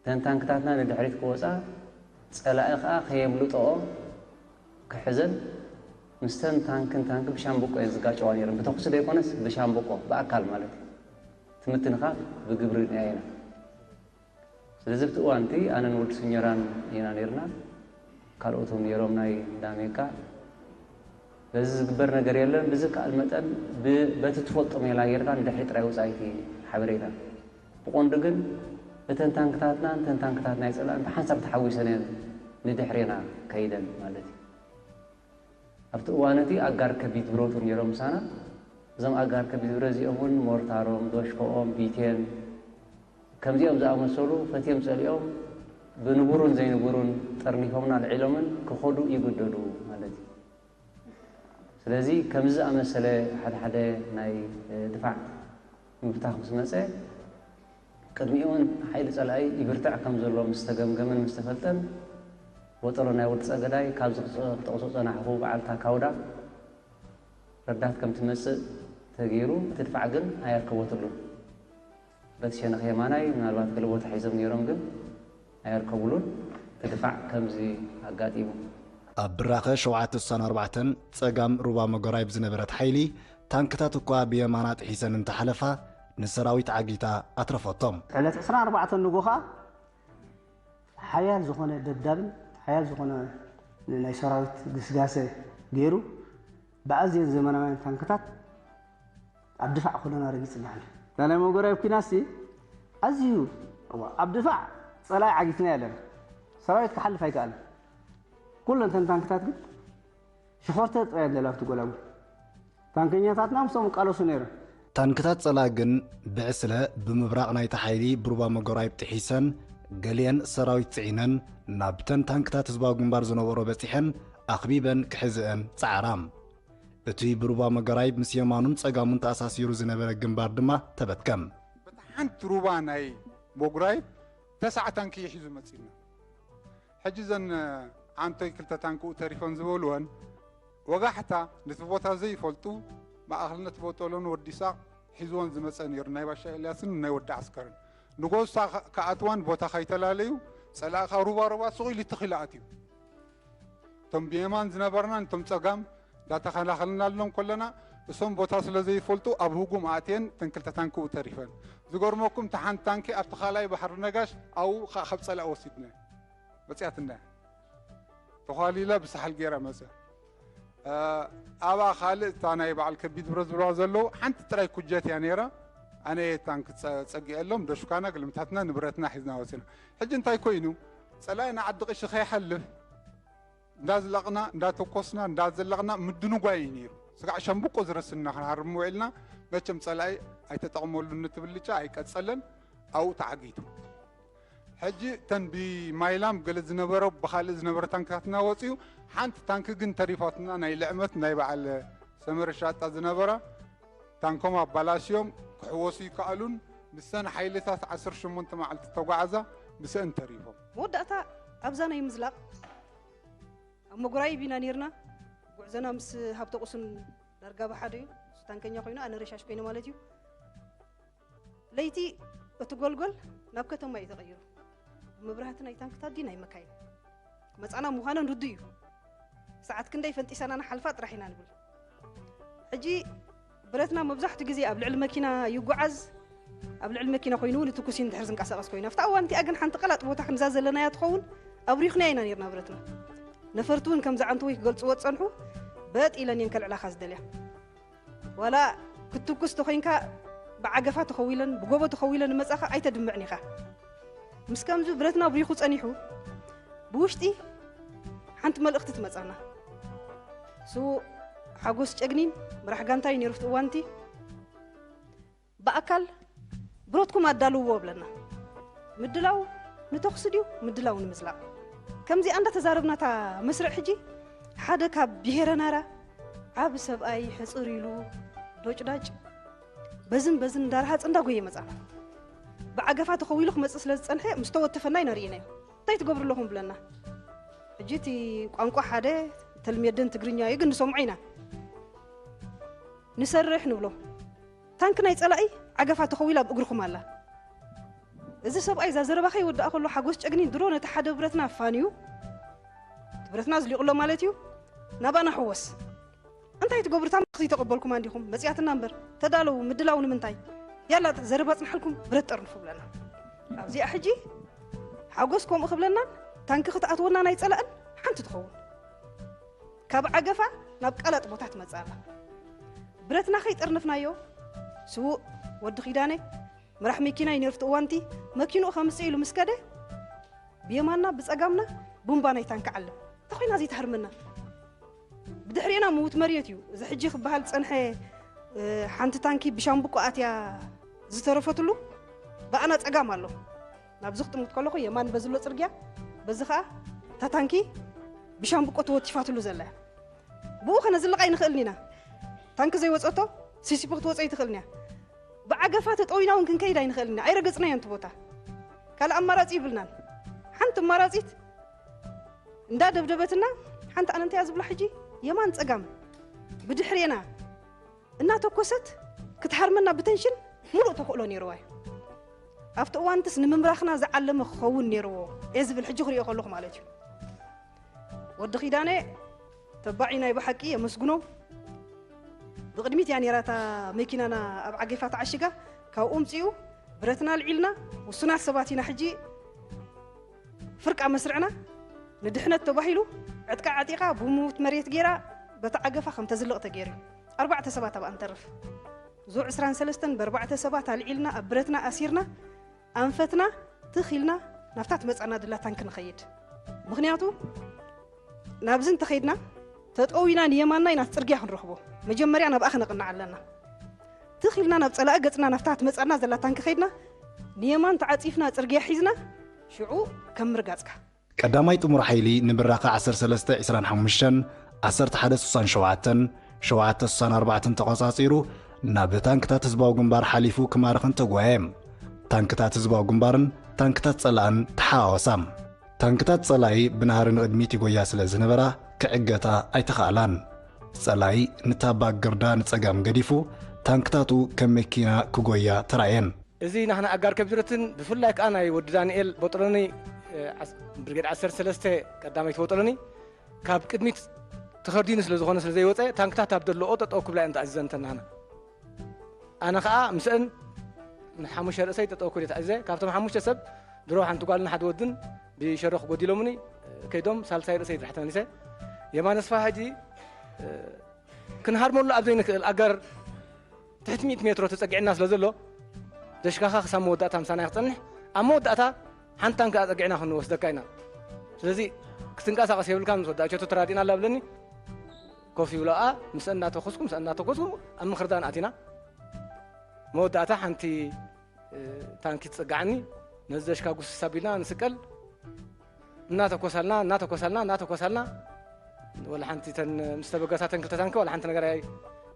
እተን ታንክታትና ንድሕሪት ክወፃ ፀላኢ ከዓ ከየምልጠኦ ክሕዘን ምስተን ታንክን ታንክን ብሻምብቆ እየን ዝጋጨዋ ነይረን። ብተኩሲ ዘይኮነስ ብሻምብቆ ብኣካል ማለት እዩ። እቲ ምትንኻፍ ብግብሪ ርኢናዮ ኢና። ስለዚ ኣብቲ እዋን እቲ ኣነን ወዲ ስኞራን ኢና ነይርና። ካልኦት እውን ነይሮም ናይ እንዳ ኣሜሪካ። በዚ ዝግበር ነገር የለን። ብዝከኣል መጠን በቲ ትፈልጦ ሜላ ጌርካ ንድሕሪት ጥራይ ውጻእ እቲ ሓበሬታ። ብቐንዱ ግን እተን ታንክታትና፣ እተን ታንክታት ናይ ጸላእን ብሓንሳብ ተሓዊሰን እየን ንድሕሬና ከይደን ማለት እዩ። ኣብቲ እዋን እቲ ኣጋር ከቢድ ብረት እውን ነይሮም ምሳና። እዞም ኣጋር ከቢድ ብረት እዚኦም እውን ሞርታሮም፣ ዶሽኮኦም፣ ቢቴን፣ ከምዚኦም ዝኣመሰሉ ፈትዮም ጸሊኦም ብንቡሩን ዘይንቡሩን ጠርኒፎምና ኣልዒሎምን ክኸዱ ይግደዱ ማለት እዩ። ስለዚ ከምዚ ዝኣመሰለ ሓደ ሓደ ናይ ድፋዕ ምብታኽ ምስ መጸ፣ ቅድሚኡ እውን ሓይሊ ጸላኢ ይብርትዕ ከም ዘሎ ምስ ተገምገመን ምስ ተፈልጠን፣ ወጠሎ ናይ ወዲ ጸገዳይ ካብዚ ክጠቕሶ ጸናሕኹ በዓል ታካውዳ ረዳት ከም ትመጽእ ተገይሩ፣ እቲ ድፋዕ ግን ኣየርከበትሉን። በቲ ሸነኽ የማናይ ምናልባት ገለ ቦታ ሒዞም ነይሮም፣ ግን ኣየርከብሉን። እቲ ድፋዕ ከምዚ ኣጋጢሙ። ኣብ ብራኸ ሸውዓተ ስሳን ኣርባዕተን ጸጋም ሩባ መጎራይብ ዝነበረት ሓይሊ ታንክታት እኳ ብየማና ጥሒሰን እንተሓለፋ፣ ንሰራዊት ዓጊታ ኣትረፈቶም። ዕለት ዕስራን ኣርባዕተን ንጎ ኸኣ ሓያል ዝኾነ ደብዳብን ሓያል ዝኾነ ናይ ሰራዊት ግስጋሰ ገይሩ፣ ብኣዝየን ዘመናውያን ታንክታት ኣብ ድፋዕ ኩለና ረጊጽና ኣሎ። እታ ናይ መጎራይብ ኲናትሲ ኣዝዩ፣ እዋ፣ ኣብ ድፋዕ ጸላኢ ዓጊትና ኣለና። ሰራዊት ክሓልፍ ኣይከኣልን። ኩለን እተን ታንክታት ግን ሽኾርተ ጥራይ ዘለዋ ኣብቲ ጎላጉል። ታንከኛታትና ምስኦም ይቃለሱ ነይሮም። ታንክታት ጸላኢ ግን ብዕስለ ብምብራቕ ናይቲ ሓይሊ ብሩባ መጎራይብ ጥሒሰን፣ ገሊአን ሰራዊት ጽዒነን ናብተን ታንክታት ህዝባዊ ግንባር ዝነበሮ በጺሐን ኣኽቢበን ክሕዝአን ጸዓራ። እቲ ብሩባ መጎራይብ ምስ የማኑን ጸጋሙን ተኣሳሲሩ ዝነበረ ግንባር ድማ ተበትከ። በታ ሓንቲ ሩባ ናይ መጉራይብ ተስዓ ታንኪ እዩ ሒዙ መጺኡና። ሕጂ እዘን ዓንቶይ ክልተ ታንክኡ ተሪፈን ዝበልወን ወጋሕታ ነቲ ቦታ ዘይፈልጡ ማእኸልነት ቦጦሎን ወዲ ይስሓቕ ሒዝወን ዝመጸ ነይሩ፣ ናይ ባሻ ኤልያስን ናይ ወዲ ዓስከርን። ንጎሳ ክኣትዋን ቦታ ከይተላለዩ ጸላእኻ ሩባ ሩባ ስቕ ኢሉ ትኺሉ ኣትዩ። እቶም ብየማን ዝነበርና ነቶም ጸጋም እንዳተኸላኸልናሎም ከለና፣ እሶም ቦታ ስለ ዘይፈልጡ ኣብ ህጉም ኣትየን እተን ክልተ ታንክኡ ተሪፈን። ዝገርመኩም፣ እታ ሓንቲ ታንኪ ኣብቲ ካልኣይ ባሕሪ ነጋሽ ኣብኡ ኸኣ ካብ ጸላእ ወሲድና መጺኣትና። ተዃሊላ ብሳሕል ገይራ መጸ። እ፣ ኣብኣ ካልእ እታ ናይ በዓል ከቢድ ብረት ዝብልዋ ዘለዉ ሓንቲ ጥራይ ኩጀት እያ ነይራ። ኣነ እየ ታንክ ጸ-፣ ጸጊዐሎም፣ ደሹካና፣ ግልምታትና፣ ንብረትና ሒዝና ወጺና። ሕጂ እንታይ ኮይኑ? ጸላኢ ንዓዲ ቅሺ ከይሓልፍ እንዳዝለቕና፣ እንዳተኮስና፣ እንዳዘለቕና ምድንጓይ እዩ ነይሩ። ስጋዕ ሸምብቆ ዝረስና ክንሃርም ውዒልና፣ መቸም ጸላኢ ኣይተጠቕመሉን፣ እቲ ብልጫ ኣይቀጸለን፣ ኣብኡ ተዓጊቱ። ሕጂ እተን ብማይላም ገለ ዝነበረ፣ ብኻልእ ዝነበረ ታንክታትና ወፂኡ፣ ሓንቲ ታንኪ ግን ተሪፋትና፣ ናይ ልዕመት ናይ በዓል ሰመረ ሻጣ ዝነበራ፣ ታንኮም ኣባላሽዮም ክሕወሱ ይከኣሉን፣ ምሰን ሓይልታት ዓሰርተ ሸሞንተ መዓልቲ ተጓዓዛ፣ ምሰን ተሪፎም። መወዳእታ ኣብዛ ናይ ምዝላቕ ኣብ መጉራይብ ኢና ነይርና። ጉዕዞና ምስ ሃብተ ቁሱን ዳርጋ ብሓደ እዩ። እሱ ታንከኛ ኮይኑ፣ ኣነ ረሻሽ ኮይነ ማለት እዩ። ለይቲ እቲ ጎልጎል ናብ ከተማ እዩ ተቐይሩ። መብራህቲ ናይ ታንክታት ድዩ ናይ መካይን? መጻና ምዃነን ርዱእ እዩ። ሰዓት ክንደይ ፈንጢሳና ንሓልፋ ጥራሕ ኢና ንብል። ሕጂ ብረትና መብዛሕትኡ ግዜ ኣብ ልዕሊ መኪና ይጓዓዝ። ኣብ ልዕሊ መኪና ኮይኑ እውን ትኩስ እዩ እንድሕር ዝንቀሳቐስ ኮይኑ። ኣብታ እዋን እቲኣ ግን ሓንቲ ቀላጥ ቦታ ክንዛ ዘለናያ ትኸውን ኣብሪኽናያ ኢና ነይርና ብረትና። ነፈርቲ እውን ከምዚ ዓንተወይ ክገልጽዎ ዝጸንሑ በጥ ኢለን እየን ከልዕላኻ ዝደልያ። ዋላ ክትትኩስ ተኾይንካ ብዓገፋ ተኸዊለን ብጎቦ ተኸዊለን ንመጻኻ ኣይተድምዕን ኢኻ። ምስ ከምዚ ብረትና ኣብሪኹ ጸኒሑ ብውሽጢ ሓንቲ መልእኽቲ ትመጻና። ስዉእ ሓጎስ ጨግኒን መራሕ ጋንታይ ነይሩ ኣብቲ እዋንቲ። ብኣካል ብረትኩም ኣዳልውዎ ብለና። ምድላው ንተኹሲ ድዩ ምድላው ንምዝላቕ? ከምዚኣ እንዳተዛረብና እታ መስርዕ ሕጂ ሓደ ካብ ብሄረ ናራ ዓቢ ሰብኣይ ሕጽር ኢሉ ዶጭዳጭ በዝን በዝን እንዳረሃጸ እንዳጎየ መጻና። ብዓገፋ ተኸዊሉ ክመጽእ ስለ ዝጸንሐ ምስ ተወተፈና ኢና ርኢናዮ። እንታይ ትገብሩ ኣለኹም ብለና። ሕጂ እቲ ቋንቋ ሓደ ተልሜደን ትግርኛ እዩ፣ ግን ንሰምዖ ኢና። ንሰርሕ ንብሎ። ታንክ ናይ ጸላኢ ዓገፋ ተኸዊላ ኣብ እግርኹም ኣላ። እዚ ሰብኣይ እዛ ዘረባ ከይወድኣ ከሎ ሓጎስ ጨግኒን ድሮ ነቲ ሓደ ብረትና ኣፋንዩ፣ እቲ ብረትና ኣዝሊቑ ኣሎ ማለት እዩ፣ ናባና ሕወስ። እንታይ ትገብሩ? እታ መልእኽቲ ተቐበልኩማ እንዲኹም፣ መጺኣትና እምበር። ተዳለዉ፣ ምድላው ንምንታይ? ያላ ዘረባ ጽንሓልኩም፣ ብረት ጠርንፉ ብለና። ኣብዚኣ ሕጂ ሓጎስ ከምኡ ክብለናን ታንኪ ክትኣትወና ናይ ጸላእን ሓንቲ ትኸውን። ካብ ዓገፋ ናብ ቃላጥ ቦታ ትመጽእ ኣላ። ብረትና ከይጠርነፍናዮ፣ ስዉእ ወዲ ኪዳነ፣ መራሕ መኪና እዩ ነርፍቲ እዋንቲ መኪንኡ ከምፅእ ኢሉ ምስ ከደ ብየማንና ብፀጋምና ቡምባ ናይ ታንኪ ዓለም ተኮይና ዘይትሃርመና። ብድሕሪና ምውት መሬት እዩ። እዚ ሕጂ ክበሃል ዝፀንሐ ሓንቲ ታንኪ ብሻምብቆ ኣትያ ዝተረፈትሉ ብኣና ፀጋም ኣሎ። ናብዚ ክጥምት ከለኹ የማን በዝሎ ፅርግያ፣ በዚ ከዓ እታ ታንኪ ብሻምብቆ ተወቲፋትሉ ዘላ እያ። ብኡ ከነዝልቕ ኣይንኽእልን ኢና። ታንኪ ዘይወፀቶ ሲሲፖ ክትወፀ ኣይትኽእልን እያ። ብዓገፋ ተጠዊና እውን ክንከይድ ኣይንኽእልን ኢና። ኣይረገፅናዮን እቲ ቦታ። ካልእ ኣማራፂ ይብልናን። ሓንቲ ኣማራፂት እንዳ ደብደበትና ሓንቲ ኣነንተያ ዝብላ ሕጂ የማን ፀጋም ብድሕሬና እናተኮሰት ክትሃርመና ብተንሽን ሙሉእ ተኽእሎ ነይርዋ እዩ። ኣብቲ እዋንትስ ንምምራኽና ዝዓለመ ክኸውን ነይርዎ እየ ዝብል ሕጂ ክሪኦ ከለኹ ማለት እዩ። ወዲ ኪዳነ ተባዒ ናይ ብሓቂ የመስግኖ። ብቕድሚት እያ ነይራ እታ መኪናና ኣብ ዓጌፋ ተዓሽጋ። ካብኡ ምፅኡ ብረትና ኣልዒልና ውሱናት ሰባት ኢና ሕጂ ፍርቃ መስርዕና ንድሕነት ተባሂሉ ዕጥቃ ዓጢቓ ብሙት መሬት ገይራ በታ ዓገፋ ከም ተዝልቕ ተገይሩ። ኣርባዕተ ሰባት ኣብኣ ንተርፍ። ዙ ዕስራን ሰለስተን ብኣርባዕተ ሰባት ኣልዒልና ኣብ ብረትና ኣሲርና ኣንፈትና ትኽ ኢልና ናብታ ትመጻና ድላ ታንክ ንኸይድ። ምኽንያቱ ናብዚ እንተኸይድና ተጠዊና ንየማንና ኢና ጽርግያ ክንረኽቦ። መጀመርያ ናብኣ ክነቕንዕ ኣለና። ትኽ ኢልና ናብ ጸላኢ ገጽና ናብታ ትመጻና ዘላ ታንክ ኸይድና ንየማን ተዓጺፍና ጽርግያ ሒዝና ሽዑ ከም ምርጋጽካ። ቀዳማይ ጥሙር ሓይሊ ንብራኸ ዓሰርተ ሰለስተ ዕስራን ሓሙሽተን ዓሰርተ ሓደ ስሳን ሸውዓተን ሸውዓተ ስሳን ኣርባዕተን ተቖጻጺሩ ናብ ታንክታት ህዝባዊ ግንባር ሓሊፉ ክማርኽን ተጓየ። ታንክታት ህዝባዊ ግንባርን ታንክታት ጸላእን ተሓዋወሳ። ታንክታት ጸላኢ ብናህሪ ንቕድሚት ይጎያ ስለ ዝነበራ ክዕገታ ኣይተኻእላን። ጸላኢ ንታባ ግርዳ ንጸጋም ገዲፉ ታንክታቱ ከም መኪና ክጎያ ተራእየን። እዚ ናህና ኣጋር ከቢረትን ብፍላይ ከኣ ናይ ወዲ ዳንኤል ቦጥሎኒ፣ እ፣ ዓስ-፣ ብርጌድ ዓሰርተ ሰለስተ ቀዳመይቲ ቦጥሎኒ ካብ ቅድሚት ተኸርዲኑ ስለ ዝኾነ ስለ ዘይወጸ ታንክታት ኣብ ደለኦ ጠጠው ክብላ እየን ተኣዚዘን ተናህና። ኣነ ከኣ ምስአን ንሓሙሽተ ርእሰይ ጠጠው ክብል እየ ተኣዚዘ። ካብቶም ሓሙሽተ ሰብ ድሮ ሓንቲ ጓልን ሓደ ወድን ብሸረኽ ጎዲሎምኒ ከይዶም ሳልሳይ ርእሰይ ጥራሕ ተመሊሰ። የማነ ስፋ ሕጂ፣ እ፣ ክንሃርመሉ ኣብ ዘይንክእል ኣጋር ትሕቲ ሚእቲ ሜትሮ ተጸጊዕና ስለ ዘሎ፣ ደሽካኻ ክሳብ መወዳእታ ምሳና ክጸንሕ፣ ኣብ መወዳእታ ሓንቲ ታንኪ ኣጸጊዕና ክንወስደካ ኢና። ስለዚ ክትንቀሳቐስ የብልካ፣ ምስ ወዲ ኣቸቶ ተራዲእና ኣላ ብለኒ። ኮፍ ይብሎ፣ ኣ፣ ምስ እናተኮስኩ፣ ምስ እናተኮስኩ ኣብ ምኽርዳን ኣቲና። መወዳእታ ሓንቲ፣ እ፣ ታንኪ ትጸግዓኒ፣ ነዚ ደሽካ ጉስስ ኣቢልና ንስቀል። እናተኮሳልና፣ እናተኮሳልና፣ እናተኮሳልና፣ ወላ ሓንቲ ተን ምስ ተበገሳ ተን ክልተ ታንኪ ወላ ሓንቲ ነገር ኣይ-፣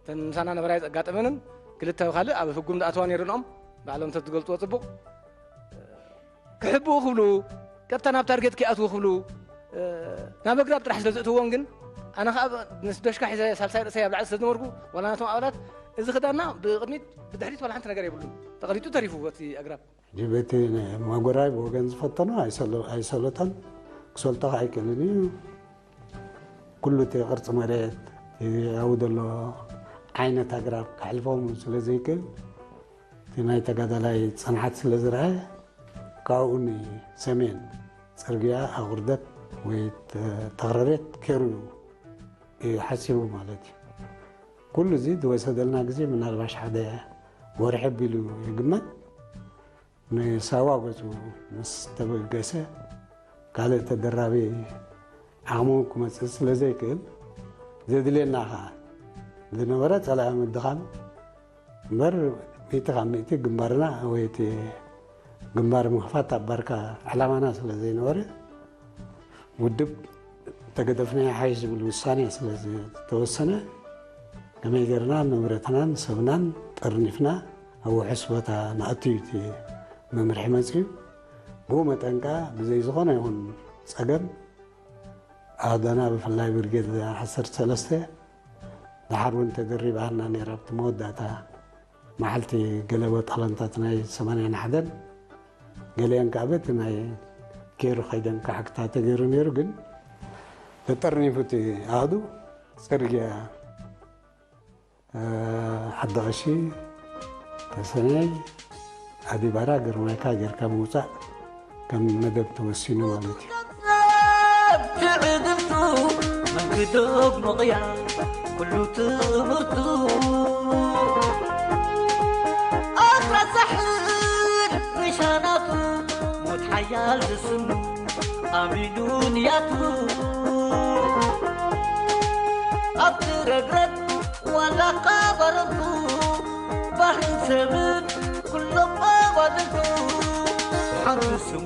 ተን ምሳና ነበራ ኣይዘጋጠመንን። ክልተ ካልእ ኣብ ህጉም ዝኣተዋ ነይርንኦም፣ ባዕሎም ተዝገልጽዎ ጽቡቕ። ክሕብኡ ክብሉ፣ ቀጥታ ናብ ታርጌት ክይኣትዉ ክብሉ፣ እ፣ ናብ ኣግራብ ጥራሕ ስለ ዝእትዎም ግን፣ ኣነ ኸኣ ምስ ደሽካ ሒዘ ሳልሳይ ርእሰይ ኣብ ላዕሊ ስለ ዝነበርኩ፣ ዋላ ናቶም ኣባላት፣ እዚ ክዳንና ብቕድሚት ብድሕሪት ዋላ ሓንቲ ነገር የብሉን። ተቐሊጡ ተሪፉ በቲ ኣግራብ። ሕጂ በቲ ማጎራይ ብወገን ዝፈተኖ ኣይሰሎ-፣ ኣይሰለጠን። ክሰልጦ ኣይክእልን እዩ። ኩሉ እቲ ቅርጺ መሬት፣ እቲ ኣብኡ ዘሎ ዓይነት ኣግራብ ከሕልፎም ስለ ዘይክእል፣ እቲ ናይ ተጋዳላይ ጽንዓት ስለ ዝረኣየ፣ ካብኡ ንሰሜን ጽርግያ ኣቑርደት ወይ ተ-፣ ተኽረሬት ኬሩ እዩ ሓሲቡ ማለት እዩ። ኩሉ እዚ ዝወሰደልና ግዜ ምናልባሽ ሓደ ወርሒ ኣቢሉ ይግመት። ንሳዋ ገጹ ምስ ተበገሰ፣ ካልእ ተደራቢ ዓቕሙ ክመጽእ ስለ ዘይክእል፣ ዘድልየና ኸኣ ዝነበረ ጸላኢ ምድኻም እምበር፣ ሚእቲ ካብ ሚእቲ ግንባርና ወይ እቲ ግንባር ምኽፋት ኣብ ባርካ ዕላማና ስለ ዘይነበረ፣ ውድብ ተገደፍና ይሓይሽ ዝብል ውሳኔ ስለ ዝተወሰነ፣ ከመይ ጌርና ንብረትናን ሰብናን ጠርኒፍና ኣብ ውሑስ ቦታ ንኣቱ እዩ እቲ መምርሒ መጺኡ። ብኡ መጠን ከኣ ብዘይ ዝኾነ ይኹን ጸገም ኣሃዳና ብፍላይ ብርጌድ ዓሰርተ ሰለስተ ደሓር እውን ተደሪባና ነይራ ኣብቲ መወዳእታ መዓልቲ ገለ ቦጣሎንታት ናይ ሰማንያን ሓደን ገሊአን ከዓ በቲ ናይ ኬሩ ከይደን ካሕክታ ተገይሩ ነይሩ። ግን ተጠርኒፉ እቲ ኣሃዱ ጽርግያ፣ እ፣ ዓዲ ቀሺ፣ ተሰነይ፣ ኣዲባራ፣ ግርማይካ ጌርካ ምውጻእ ከም መደብ ተወሲኑ ማለት እዩ። ትዕግስቱ መንግዶ መቕያ ኩሉ ትምህርቱ ኣትራሳሕ ያልዝስም ኣሚዱን ያቱ ኣብቲ ረግረግ ዋላ ካባረቱ ባህርን ሰብን ኩሎም ኣባልቱ ሓንቲ ስም